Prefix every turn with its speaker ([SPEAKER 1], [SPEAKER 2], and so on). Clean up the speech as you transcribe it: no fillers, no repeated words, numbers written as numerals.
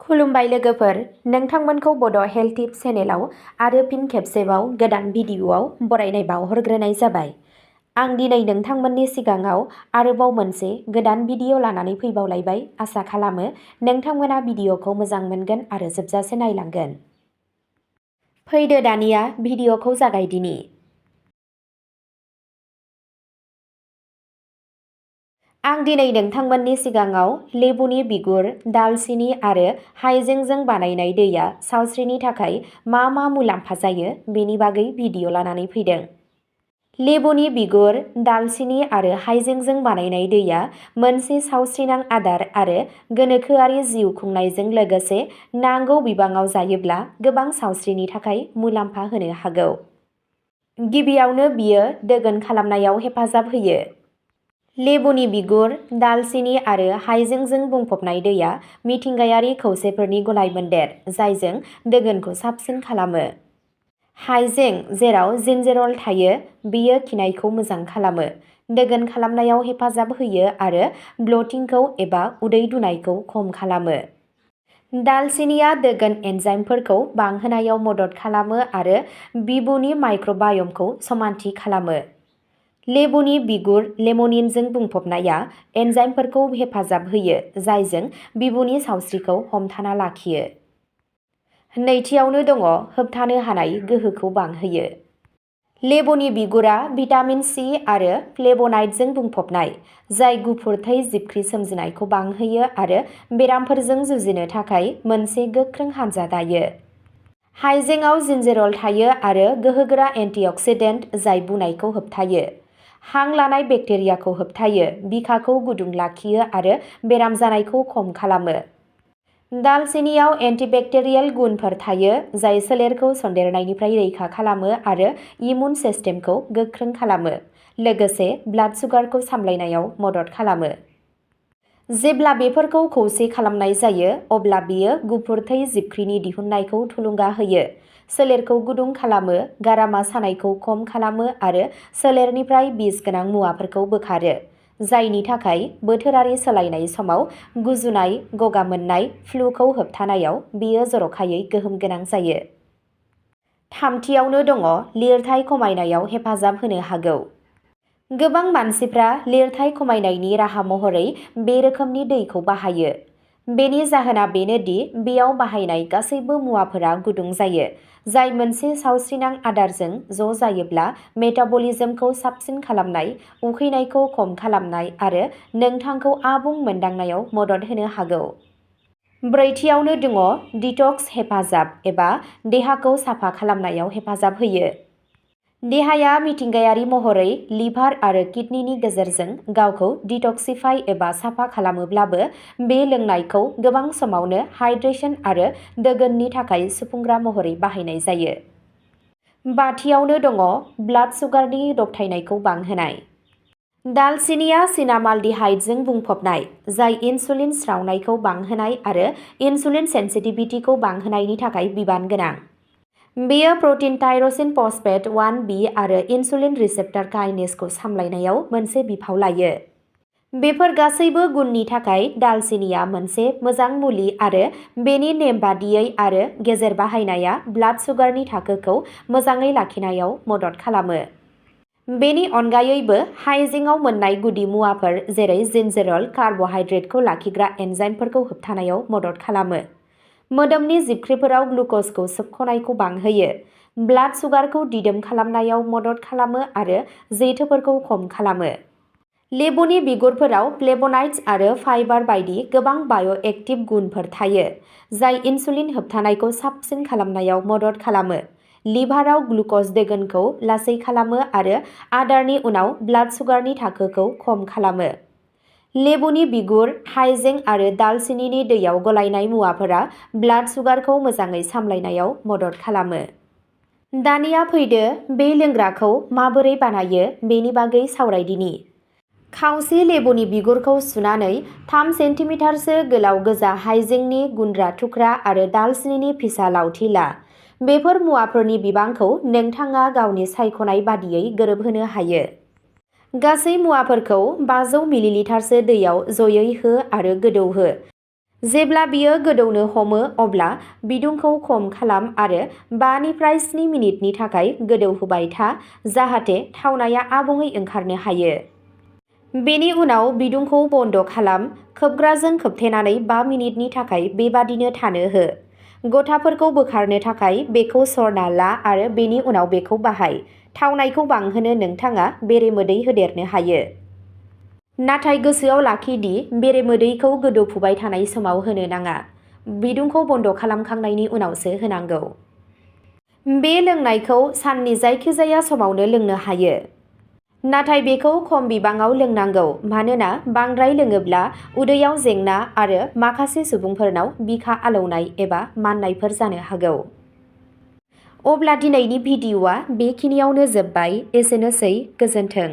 [SPEAKER 1] खुलुमबाय लोगोफोर, नोंथांमोनखौ बड' हेल्थ टिप्स चेनेलाव आरो फिन खेबसेबाव गोदान भिडिअ'आव बरायनाय बावहरग्रोनाय जाबाय। आं दिनै नोंथांमोननि सिगाङाव आरोबाव मोनसे गोदान भिडिअ' लानानै फैबावलायबाय। आसा खालामो नोंथांमोना भिडिअ'खौ मोजां मोनगोन आरो जोबजासे नायलांगोन। फैदो दानिया भिडिअ'खौ जागायदिनि। आं दिनै नोंथांमोननि सिगाङाव लेबुनि बिगुर, दालसिनि आरो हाइजेंजों बानायनाय दैया सावस्रिनि थाखाय मा मा मुलाम्फा जायो बेनि बागै भिडिअ' लानानै फैदों। लेबुनि बिगुर, दालसिनि आरो हाइजेंजों बानायनाय दैया मोनसे सावस्रिनां आदार आरो गोनोखोआरि जिउ खुंनायजों लोगोसे नांगौ बिबाङाव जायोब्ला गोबां सावस्रिनि थाखाय मुलाम्फा होनो हागौ। गिबियावनो बियो दोगोन खालामनायाव हेफाजाब होयो। लेबुनि बिगुर, दालसिनि आरो हाइजेंजों बुंफबनाय दैया मिथिंगायारि खौसेफोरनि गलायमोन्देर जायजों दोगोनखौ साबसिन खालामो। हाइजें, जेराव जिन्जेरल थायो, बेयो खिनायखौ मोजां खालामो, दोगोन खालामनायाव हेफाजाब होयो आरो ब्लटिंखौ एबा उदै दुनायखौ खम खालामो। दालसिनिया दोगोन एन्जाइमफोरखौ बांहोनायाव मदद खालामो आरो बिबुनि माइक्र'बाय'मखौ समानथि खालामो। लेबुनि बिगुर, लेमनिनजों बुंफबनाया एन्जाइमफोरखौ हेफाजाब होयो जायजों बिबुनि सावस्रिखौ हमथाना लाखियो। नैथियावनो दङ होबथानो हानाय गोहोखौ बांहोयो। लेबुनि बिगुरा भिटामिन सि आरो फ्लेभ'नाइडजों बुंफबनाय, जाय गुफुर थै जिबख्रि सोमजिनायखौ बांहोयो आरो बेरामफोरजों जुजिनो थाखाय मोनसे गोख्रों हानजा दायो। हाइजेंआव जिन्जेरल थायो आरो गोहोगोरा एन्टिअक्सिडेन्ट जाय बुनायखौ होबथायो, हां लानाय बेक्टेरियाखौ होबथायो, बिखाखौ गुदुं लाखियो आरो बेराम जानायखौ खम खालामो। दालसिनियाव एन्टिबेक्टेरियेल गुनफोर थायो जाय सोलेरखौ सन्देरनायनिफ्राय रैखा खालामो आरो इमुन सिस्टेमखौ गोख्रों खालामो, लोगोसे ब्लाड सुगारखौ सामलायनायाव मदद खालामो। जेब्ला बेफोरखौ खौसे खालामनाय जायो, अब्ला बेयो गुफुर थै जिबख्रिनि दिहुननायखौ थुलुंगा होयो, सोलेरखौ गुदुं खालामो, गारामा सानायखौ खम खालामो आरो सोलेरनिफ्राय बिस गोनां मुवाफोरखौ बोखारो, जायनि थाखाय बोथोरारि सोलायनाय समाव गुजुनाय, गगा मोननाय, फ्लुखौ होबथानायाव बेयो जर'खायै गोहोम गोनां जायो। थामथियावनो दङ लिरथाय खमायनायाव हेफाजाब होनो हागौ। गोबां मानसिफ्रा लिरथाय खमायनायनि राहा महरै बे रोखोमनि दैखौ बाहायो। बेनि जाहोना बेनो दि बेयाव बाहायनाय गासैबो मुवाफोरा गुदुं जायो, जाय मोनसे सावस्रिनां आदारजों ज' जायोब्ला मेटाबलिज्मखौ साबसिन खालामनाय, उखैनायखौ खम खालामनाय आरो नोंथांखौ आबुं मोनदांनायाव मदद होनो हागौ। ब्रैथियावनो दङ डिटक्स हेफाजाब एबा देहाखौ साफा खालामनायाव हेफाजाब होयो। देहाया मिथिंगायारि महरै लिभार आरो किडनिनि गेजेरजों गावखौ डिटक्सिफाइ एबा साफा खालामोब्लाबो, बे लोंनायखौ गोबां समावनो हाइड्रेशन आरो दोगोननि थाखाय सुफुंग्रा महरै बाहायनाय जायो। बाथियावनो दङ ब्लाड सुगारनि दबथायनायखौ बांहोनाय। दालसिनिया सिनामालडिहाइडजों बुंफबनाय, जाय इनसुलिन स्रावनायखौ बांहोनाय आरो इनसुलिन सेन्सिटिभिटिखौ बांहोनायनि थाखाय बिबान गोनां। बेयो प्रटिन टायरोसिन फस्फेट 1b आरो इनसुलिन रिसेप्टर काइनेजखौ सामलायनायाव मोनसे बिफाव लायो। बेफोर गासैबो गुननि थाखाय दालसिनिया मोनसे मोजां मुलि आरो बेनि नेमबादियै आरो गेजेर बाहायनाया ब्लाड सुगारनि थाखोखौ मोजाङै लाखिनायाव मदद खालामो। बेनि अनगायैबो, हाइजेंआव मोननाय गुदि मुवाफोर जेरै जिन्जेरल कार्बहाइड्रेटखौ लाखिग्रा एन्जाइमफोरखौ होबथानायाव मदद खालामो, मोदोमनि जिबख्रिफोराव ग्लुकजखौ सोबख'नायखौ बांहोयो, ब्लाड सुगारखौ दिदोम खालामनायाव मदद खालामो आरो जेथोफोरखौ खम खालामो। लेबुनि बिगुरफोराव फ्लेभ'नाइड्स आरो फाइबार बायदि गोबां बाय'एक्टिभ गुनफोर थायो, जाय इनसुलिन होबथानायखौ साबसिन खालामनायाव मदद खालामो, लिभाराव ग्लुकज दोगोनखौ लासै खालामो आरो आदारनि उनाव ब्लाड सुगारनि थाखोखौ खम खालामो। लेबुनि बिगुर, हाइजें आरो दालसिनिनि दैयाव गलायनाय मुवाफोरा ब्लाड सुगारखौ मोजाङै सामलायनायाव मदद खालामो। दानिया फैदो बे लोंग्राखौ माबोरै बानायो बेनि बागै सावरायदिनि। खावसे लेबुनि बिगुरखौ सुनानै 3 सेन्टिमिटारसो गोलाव गोजा हाइजेंनि गुन्द्रा थुख्रा आरो दालसिनिनि फिसा लावथि ला। बेफोर मुवाफोरनि बिबांखौ नोंथाङा गावनि सायख'नाय बादियै गोरोबहोनो हायो। गासै मुवाफोरखौ 500 मिलिलिटारसो दैयाव जयै हो आरो गोदौहो। जेब्ला बियो गोदौनो हमो अब्ला बिदुंखौ खम खालाम आरो 5 निफ्राय 7 मिनिटनि थाखाय गोदौहोबाय था जाहाथे थावनाया आबुङै ओंखारनो हायो। बेनि उनाव बिदुंखौ बन्द खालाम, खोबग्राजों खोबथेनानै 5 मिनिटनि थाखाय बेबादिनो थानो हो। गथाफोरखौ बोखारनो थाखाय बेखौ सरना ला आरो बेनि उनाव बेखौ बाहाय। थावनायखौ बांहोनो नोंथाङा बेरेमोदै होदेरनो हायो। नाथाय गोसोआव लाखि दि बेरेमोदैखौ गोदौफुबाय थानाय समाव होनो नाङा। बिदुंखौ बन्द खालामखांनायनि उनावसो होनांगौ। बे लोंनायखौ साननि जायखिजाया समावनो लोंनो हायो। नाथाय बेखौ खम बिबाङाव लोंनांगौ मानोना बांद्राय लोङोब्ला उदैयाव जेंना आरो माखासे सुबुंफोरनाव बिखा आलौनाय एबा माननायफोर जानो हागौ। अब्ला दिनैनि भिडिअ'आ बेखिनियावनो जोब्बाय। एसेनोसै, गोजोन्थों।